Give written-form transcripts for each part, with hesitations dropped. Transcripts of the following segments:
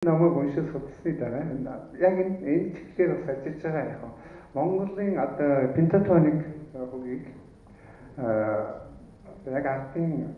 Номыг уншиж судалсны дараа яг энэ чиглэлээр бас ажиллаж байгаа яг Монголын одоо пентатоник хөгийг яг ардын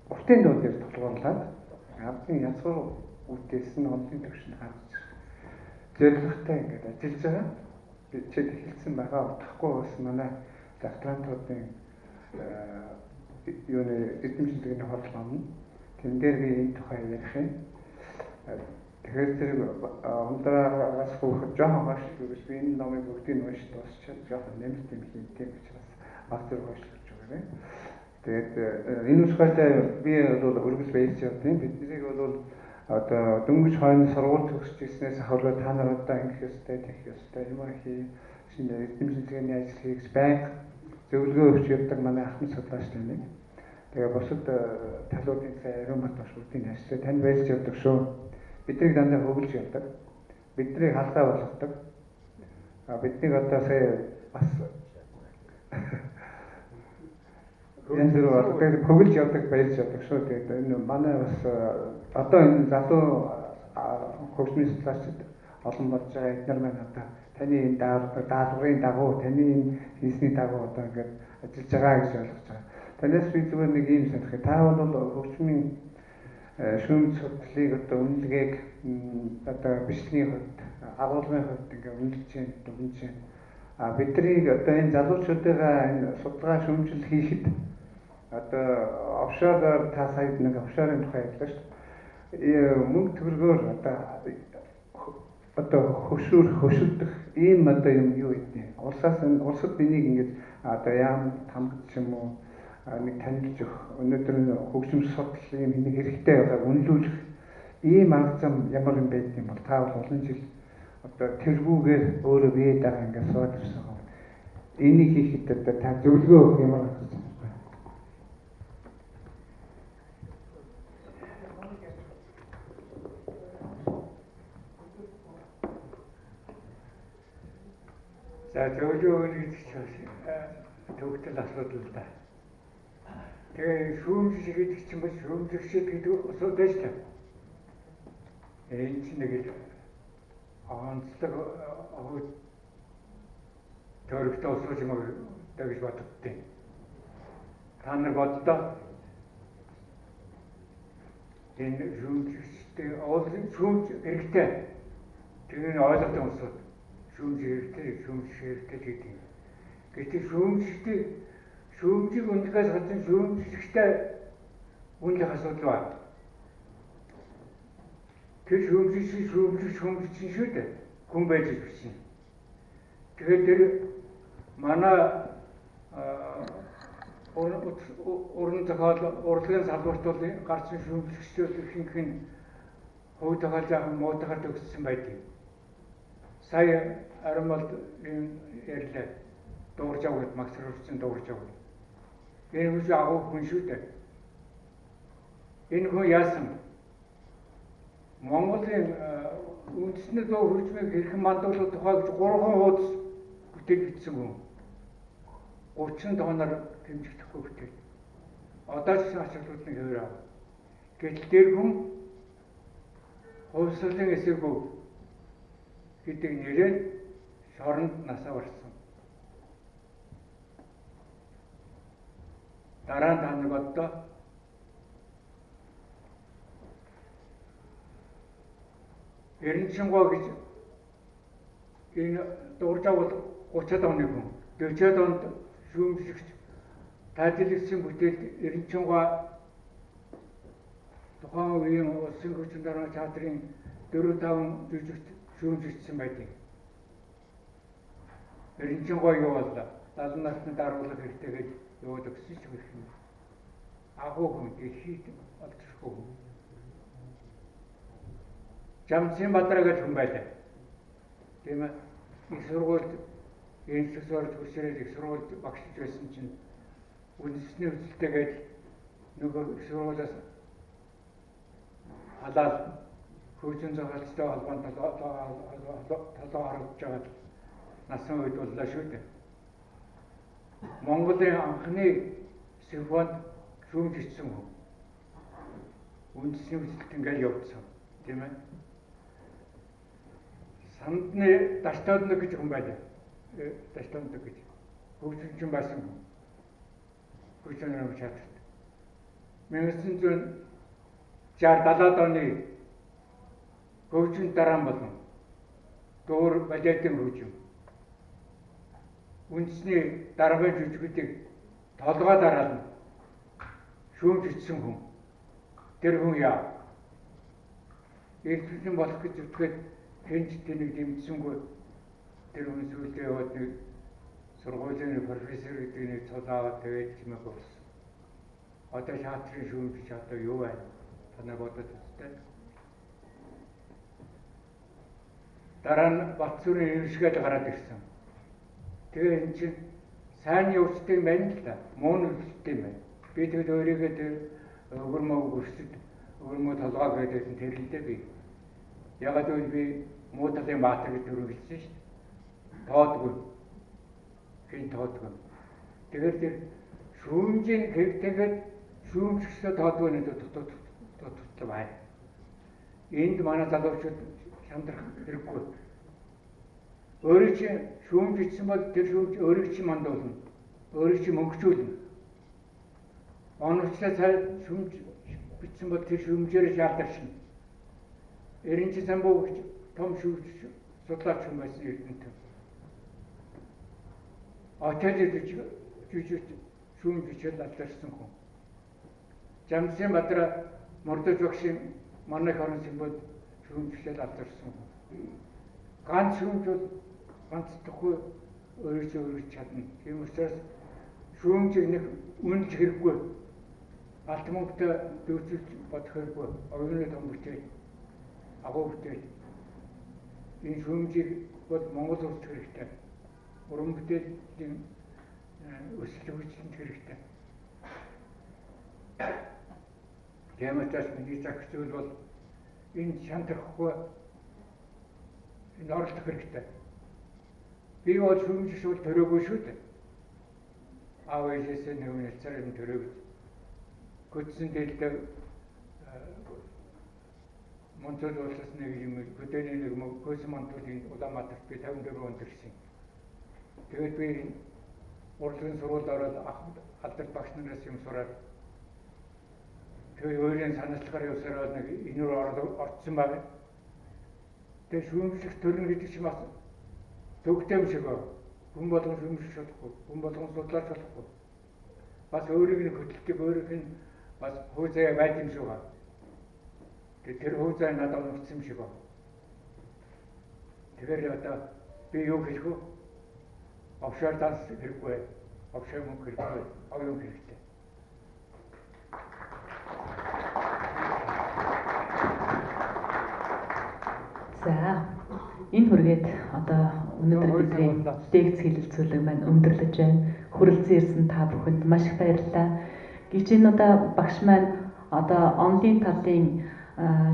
уртын дуу дээр тулгуурлаад ардын язгуур үдээс нь онлын түвшинд гаргаж зорилготой ингээд ажиллаж байгаа. Би чид эхэлсэн байгаа, удахгүй бас манай докторантуудын юуны эрдэм шинжилгээний хурал номно. Тэн дээр би энэ тухай ярих юм. Тэгэхээр зэрэг ундраагаас хөөхөд жоохон хойш гэвэл би энэ номыг бүгдийг уншиж дуусчаад жоохон нэмэлт юм хийдэг учраас баг зэрэг хойшлуулж байгаа юм. Тэгээд энэ усгайтай би бол өргөж баярч явдیں۔ Биднийг бол одоо дөнгөж хойно сургууль төгсөж ирснээс ахвал та нар одоо ингэх ёстой, тэгэх ёстой, юм хий, шинэ эрдэм шинжилгээний ажил хий гэж байнга зөвлөгөө өгч явдаг манай ахмад судлаач нэг. Тэгээ бусад талуудын цай ариун бат бас бүгдийг ажиллаа тань баярч явдаг шүү. Биднийг дандаа хөвлөж явдаг. Биднийг халдаа болгодог. А биднийг одоо сая бас янз бүр болгодог, хөвлөж явдаг, баярч явдаг шүү. Тэгээд энэ манай бас одоо энэ залуу хөгжмийн судлаачид олон болж байгаа эднэр маань одоо таны энэ даалгаврын дагуу, таны энэ хийсний дагуу одоо ингээд ажиллаж байгаа гэж ойлгож байгаа. Танаас би зүгээр нэг юм санах. Та бол хөгжмийн шүүмж судлалыг одоо үнэлгээг одоо бичлэгийн хувьд, агуулгын хувьд ингээ үнэлж байна, дүгнж байна. А биднийг одоо энэ залуучуудыгаа энэ судалгаа шүүмжил хийхэд одоо офшороор та сая нэг офшорын тухай ярьлаа шүү дээ. Мөнгө төгрөгөөр одоо хөшүүр хөшөлдөх ийм одоо юм юу гэдэг. Улсаас улсад энийг ингэж одоо яам тамгч юм уу нэг танилж өгөх, өнөөдөр хөгжим судлал ийм нэг хэрэгтэй байгааг үнэлүүлэх ийм арга зам ямар юм байд юм бол та бол олон жил одоо тэргүүгээр өөрөө бие дагаа ингээд суугаад ирсэн юм. Энийг хийхэд одоо та зөвлөгөө өгөх ямар арга зам бэ? За зөвлөгөө өгнө гэдэг чинь төвөгтөл асуудал л да. Тэгээ шүүмжлэх гэдэг чинь бас шүүмжлэгчд гэдэг асуудал шүү дээ. Энэ чинь нэг л онцлог төрөгтэй усууч юм даа гэж боддیں۔ Та нар бодлоо. Энэ шүүмжлэгчтэй олон шүүмж хэрэгтэй. Тэр нь ойлгодог усууд шүүмж хэрэгтэй, шүүмжлэх хэрэгтэй гэдэг юм. Гэвч шүүмжлэгчтэй шүүмжийг үнэлэхээс гадна шүүмжлэгчтэй үнэлэх асуудал байна. Тэр шүүмжлэгч шүүмжлэх шүүмжлэгч шүү дээ. Хүн байж бичнэ. Тэгэхээр тэр манай уран зохиол урлагийн салбарт бол гарсан шүүмжлэгчдүүд ихэнх нь хувь зохиол жаахан муутахаар төгссөн байдаг. Сая Аримболд юм ярьлаа. Дуурж аваад магсруулсан дуурж аваад. Энэ хүн агуу хүн шүү дээ. Энэ хүн яасан? Монголын үндэсний дуу хөгжмийг хэрхэн мандуулах тухай гэж 3 хуудас бүтээл бичсэн хүн. 30 тоноор дэмжигдэхгүй бүтээл. Одоо ч гэсэн ачааллууд нэг хэвээр аа. Гэтэл тэр хүн хувьсгалын эсэргүү гэдэг нэрээр шоронд насаа барсан. Дараа нь та нэг одоо Эренчингоо гэж энэ дууржаа бол 30-ад оны хүн. 40-ад онд шүүмжлэгч тайлбарлагдсан бүтээлд Эренчингоо тухайн үеийн улсын хөгжим дарга театрын 4-5 жүжигт шүүмжлэгдсэн байдаг. Эренчингоо юу боллоо? 70 насны даруулах хэрэгтэй гэж яваад өгсөн ч гэх юм. Агуу хүн дэлхийд олдохгүй хүн. Жамсын Бадраа гэж хүн байлаа. Тийм ээ. Их сургуульд энэслэг сурч хөсрээд их сургуульд багшилж байсан чинь үндэсний үзэлтэйгээд нөгөө их сургуулиас халаал хөгжим зохиолчтой холбоонд толгой харагдж байгаад насан үед боллоо шүү дээ. Монголын анхны симфонд шүүмжигдсэн хүн. Үндэсний үзэлт ингээл явагдсан. Тийм ээ. Сандны Даштоодног гэж хүн байлаа. Даштоодног гэж. Хөгжимчин байсан хүн. Хөгжимчин театрт. 1960 70 оны хөгжим дараан болон дуур балетын хөгжим. Үндэсний дарбай жүжигүүдийг толгой дараална шүүмж ичсэн хүн. Тэр хүн яа. Эрдэмтэн болох гэж зүтгэхэд хэн ч тэнийг дэмжсэнгүй. Тэр хүн сүүлдээ яваад нэг сургуулийн профессор гэдэг нэг цул аваад тэгээд чимээг болсон. Одоо театрын шүүмж одоо юу байна? Та нар бодоод үзтээ. Дараа нь Батсүрийн эвшгээд гараад ирсэн. Тэгээ эн чинь сайн явцтай юм байна л да. Муу нөлөөлттэй юм байна. Би тэгэд өөрийгөө тэр өвөрмөө өрсөд өвөрмөө толгой гэдээсэн тэр л дээ би. Ягаад гэвэл би муу талын баатар гэж түрүү хэлсэн шүү дээ. Тоодгүй. Хэн тоодгүй. Тэгэхээр тэр шүүмжийн хэрэгтэйгээд шүүмжлөсөө тоодгүй нэг дутагдал байна. Энд манай залуучууд шандрах хэрэггүй. Өөрийг чинь шүүмж ичсэн бол тэр шүүмж өөрийг чинь мандуулна. Өөрийг чинь мөнгөчүүлнэ. Оновчлоо сайн шүүмж бичсэн бол тэр шүүмжээр шаалдарчна. Эренчин самбуу гэж том шүүмж судлаач хүн байсан Эрдэнэт. Отел жүжигч шүүмж бичээд алдарсан хүн. Жамсын Бадраа Мордож багшийн манай хорон симбод шүүмж бичээд алдарсан хүн. Ганц шүүмж бол ганц тохио өөрөөсөө өргөж чадна. Тийм учраас шүүмжийг нэг үнэлж хэрэггүй. Алт мөнгөтэй дүүцэлж бодох хэрэггүй. Оюуны том бүтээл, агуу бүтээл. Энэ шүүмжийг бол Монгол улсад хэрэгтэй. Уран бүтээлийн өсөлт хөгжилтөнд хэрэгтэй. Тийм учраас миний зах зүйл бол энэ шантрахгүй энэ оролдох хэрэгтэй. Би бол шүүмжигч бол төрөөгүй шүү дээ. Аав ээжээсээ нэг нэлцээр юм төрөө гэж. Көдсөн дээлдээ Монцол улсаас нэг юм хөдөөний нэг хөөсөн мантуулын Улаанбаатарт би 54 онд ирсэн. Тэгээд би урлагийн сургуульд ороод алдарт багш нараас юм сураад тэгээ өөрийн санаачлагаар явсараа нэг энэ рүү орцсон байна. Тэгээ шүүмжлэх төрнө гэдэг чинь бас төгтэй юм шиг байна. Хүн болгон шүүмжлэх болохгүй, хүн болгон судлаач болохгүй. Бас өөрийг нь хөдөлдөг, өөрийнх нь бас хуу заяа байд юм шиг байна. Тэгээ тэр хуу заяа надад оногдсон юм шиг байна. Тэгэхээр одоо би юу хэлэх вэ? Офшор данс хэрэггүй, офшор мөнгө хэрэггүй, оюун хэрэгтэй. За, энэ хүргээд одоо өнөөдөр бидний лекц хэлэлцүүлэг маань өндөрлөж байна. Хүрэлцэн ирсэн та бүхэнд маш их баярлалаа. Гэвч энэ удаа багш маань одоо онлын талын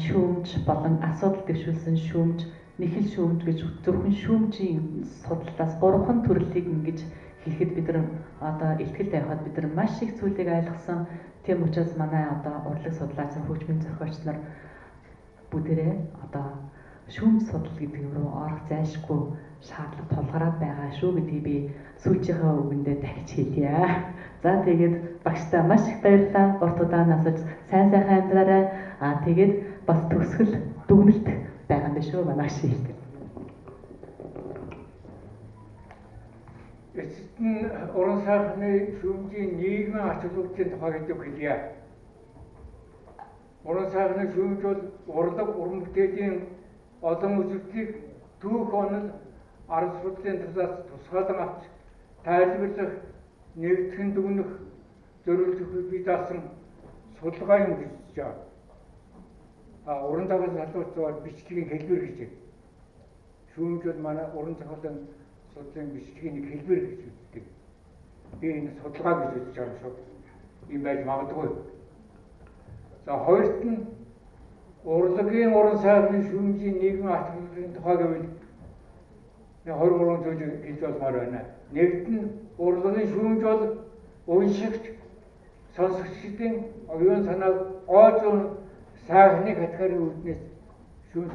шүүмж болон асуудал дэвшүүлсэн шүүмж, нэхэл шүүмж гэж зөвхөн шүүмжийн судлалаас гурван төрлийг ингэж хэлэхэд бид нар одоо ихтгэл тавихад бид нар маш их зүйлийг ойлгосон. Тийм учраас манай одоо урлаг судлаач, хөгжмийн зохиолч нар бүгдээрээ одоо шүүмж судал гэдэг юм руу орох зайлшгүй шаардлага тулгараад байгаа шүү гэдгийг би сүүлчийнхээ үгэндээ дахиж хэлье. За тэгээд багштай маш их баярлалаа. Урт удаан насалж сайн сайхан амьдраарай. Аа тэгээд бас төгсгөл дүгнэлт байгаа юм биш үү манай багш хэлдэг. Эцэст нь уран сайхны шүүмжийн нийгмийн ач холбогдлын тухай гэдэг хэлье. Уран сайхны шүүмж бол урлаг уран бүтээлийн олон үзэгдлийг түүх онол арга судлалын талаас тусгаалan авч тайлбарлах, нэгтгэн дүгнэх, зориулж бий даасан судалгаа юм гэж байгаа. А уран зохиол салбарт бичлэгийн хэлбэр гэж байна. Шүүмж бол манай уран зохиолын судлалын бичлэгийн нэг хэлбэр гэж үздэг. Би энэ судалгаа гэж үзэж байгаа юм шүү. Ийм байж магадгүй. За хоёрт нь урлагийн уран сайхны шүүмжийн нийгмийн ач холбогдлын тухай гэвэл 23 зүйлийг хэлж болмоор байна. Нэгд нь урлагийн шүүмж бол уншигч, сонсогчдын оюун санааг гоо зүүн сайхныг хатгарын үүднээс